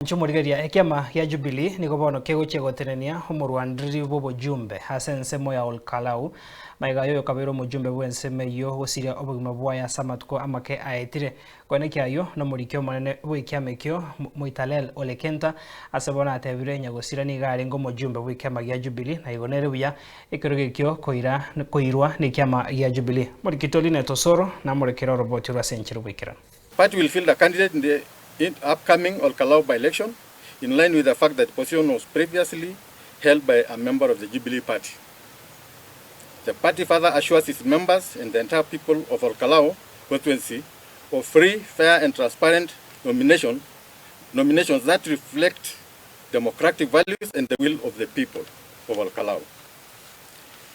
Inche omorigereria, ekiama gia Jubilee nigo bono kegochia gotenenia omorwandereri bw'obojumbe ase ensemo ya Olkalau. Magega y'oyo kabeire omojumbe bw'ensemo eyio gosiria obogima bwaye ase amatuko amake aetire. Koenekia ayio nomoriki omonene bw'ekiama ekio, Moitalel Ole Kenta, ase bono atebire nyagosira nigo arenge omojumbe bw'ekiama gia Jubilee na igo nere buya ekerogo ekio koira koirwa nekiama gia Jubilee. Omoriki Toline Osoro namorekere oroboti orwo ase enchera oboikeranu. Party will field a candidate in the upcoming Olkalau by-election in line with the fact that the position was previously held by a member of the Jubilee Party. The party further assures its members and the entire people of Olkalau constituency of free, fair and transparent nomination, nominations that reflect democratic values and the will of the people of Olkalau.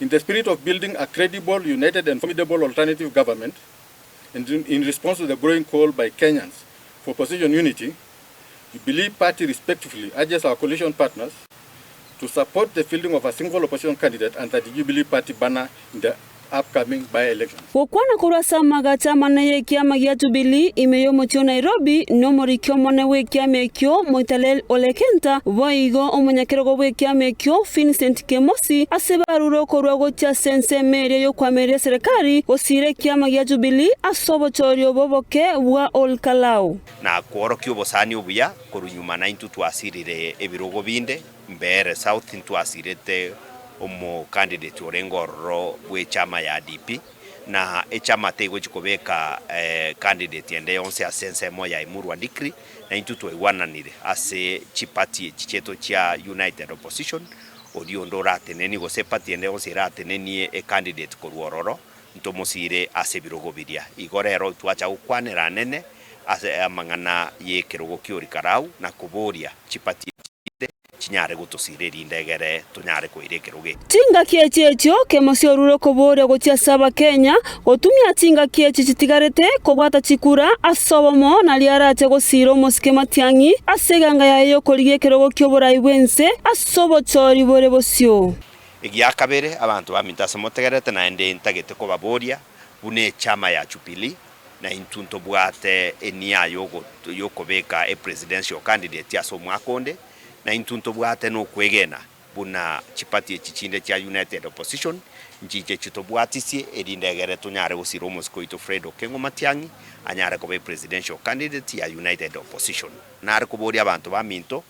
In the spirit of building a credible, united and formidable alternative government, and in response to the growing call by Kenyans for opposition unity, Jubilee Party respectfully urges our coalition partners to support the fielding of a single opposition candidate under the Jubilee Party banner in the upcoming by-elections. Gokwana korwa ase amagacho amanene y'ekiama gia Jubilee ime y'omochie o Nairobi, nomoriki omonene bw'ekiama ekio Moitalel Ole Kenta, boigo omonyakerogo bw'ekiama ekio Vincent Kemosi, ase barure okorua gochia ase ensemo eria y'okoamereria eserekari gosiira ekiama gia Jubilee ase obochori obo oboke bwa Ol Kalou. Na kworokia obosani obuya korwa nyuma naintwe twasirire ebirogo binde, Mbeere South ntwasirete omocandidate orenge ororo bw'echama ya DP, na echama tegochi kobeka candidate ende yonsi ase ensemo ya Emurua Dikri, na intwe twaigwananire ase chiparty echi chiaito chia United Opposition, oria onde oratenenie gose eparty ende yonsi eratenenie ecandidate korwa ororo, ntomosire ase ebirogo biria. Igo rero twacha gokwanera anene ase amang'ana y'ekerogo ki'Orikarau na koboria chiparty echi chinde chinyare gotosira erinde egere tonyare koira ekerogo eke. Chingaki echi echio Kemosi orure okoboria gochia ase Abakenya, gotumia chingaki echi chitigarete kobwata chikura ase obomo nario arache gosiira omosike Matiang'i ase eganga yaye y'okorigia ekerogo ki'oborai bw'ense ase obochori bore bosio. Egia kabere, abanto baminto ase motegererete, naende ntagete kobaboria, buna echama ya Jubilee, na intwe ntobwate enia y'okobeka epresidential candidate ase omwaka onde, na intwe ntobwate nokwegena buna chiparty echi chinde chia United Opposition nchiche chitobwatisie erinde egere tonyare gosira omosike oito Fred Okengo Matiang'i anyare koba epresidential candidate ya United Opposition. Nare koboria abanto baminto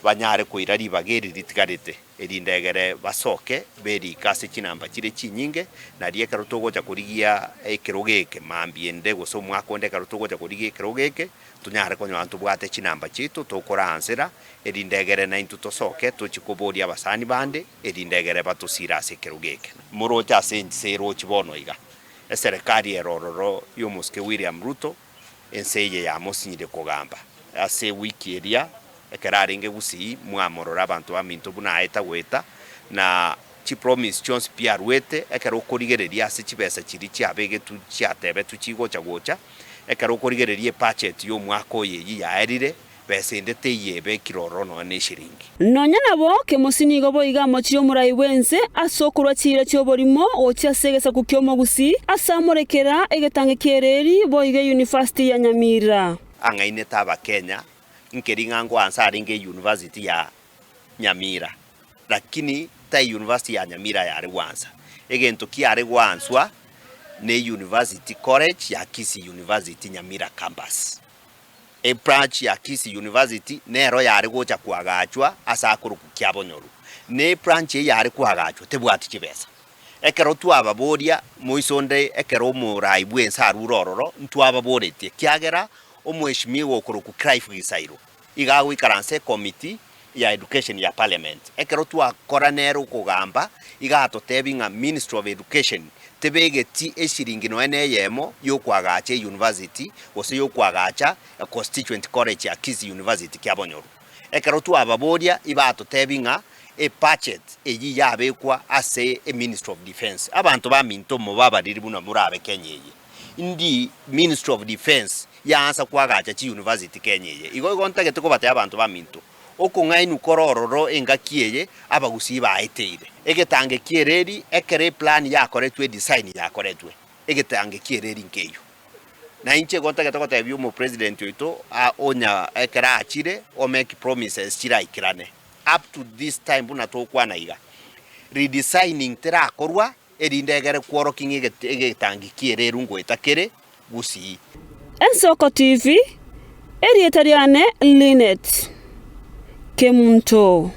banyare koira ribaga eri ritigarete, erinde egere basoke berike ase chinamba chire chinyinge, nario ekero togocha korigia ekerogo eke mambia ende gose omwaka onde ekero togocha korigia ekerogo eke, tonyare konyora ntobwate chinamba chiaito tokoraansera, erinde egere naintwe tosoke tochie koboria abasani bande, erinde egere batosire ase ekerogo eke. Moroche ase ense erochi bono iga, eserekari ere ororo y'omosike William Ruto, Ense eye yamosinyire kogamba. Ase ewiki eria, ekero arenge Gusii, mwamorora abanto baminto buna aeta goeta, na chipromise chionsi pi aruete, ekero okorigereria ase chibesa chiria chiabegetwe chiatebetwe chigocha gocha, ekero okorigereria ebudget y'omwaka oyo eyio yaerire, besa ende teiyo ebekire ororo nonya ne eshiringi. Nonya nabo, Kemosi nigo boigo amochirie omorai bw'ense ase okorua chiira chi'oborimo gochia ase egesaku ki'omogusii, ase amorekera egetange ki'ereeri, boigo eyunifasiti ya Nyamira. Ang'ainete Abakenya, nkeri ng'a ngoansa arenge eyunivasiti ya Nyamira, lakini ta eyunivasiti ya Nyamira yare gwansa. Egento kiare gwanswa ne University College ya Kisii University Nyamira Campus. Ebranch ya Kisii University nero yare gocha koagachwa ase akorokwa Kiabonyoru, na ebranch eye yare koagachwa tebwati chibesa. Ekero twababoria moiso onde ekero omorai bw'ense arure ororo, ntwababoretie ekiagera omweshimiwa okorokwa Clive Gisairo iga agoikaransa ecommittee ya education ya parliament. Ekero twakora nere okogamba iga atotebia ng'a ministry of education tebegeti eshiringi nonya na eyemo yokoagacha euniversity gose yokoagacha econstituent college ya Kisii University Kiabonyoru. Ekero twababoria ibatotebia ng'a ebudget eyio yabekwa ase eministry of defence. Abanto baminto mobabariri buna morabe Kenya eye. Ndi ministry of defence yaansa koagacha chiuniversity Kenya eye. Igo igo ntagete kobatebia abanto baminto, okong'ainwa kore ororo engaki eye abagusii baeteire. Egetange ki'ereri ekero eplan yakoretwe edesign yakoretwe, egetange ki'ereri nkeyio. Na inche igo ntagete gotebia omopresident oito onya ekero achire o make promises chiraikerane. Up to this time buna togokwana iga, redesigning terakorwa erinde egere kworokia ng'a egetangi ki'ereru ngoeta kere Gusii. Ensoko TV, Erieta riane Linet Kemunto.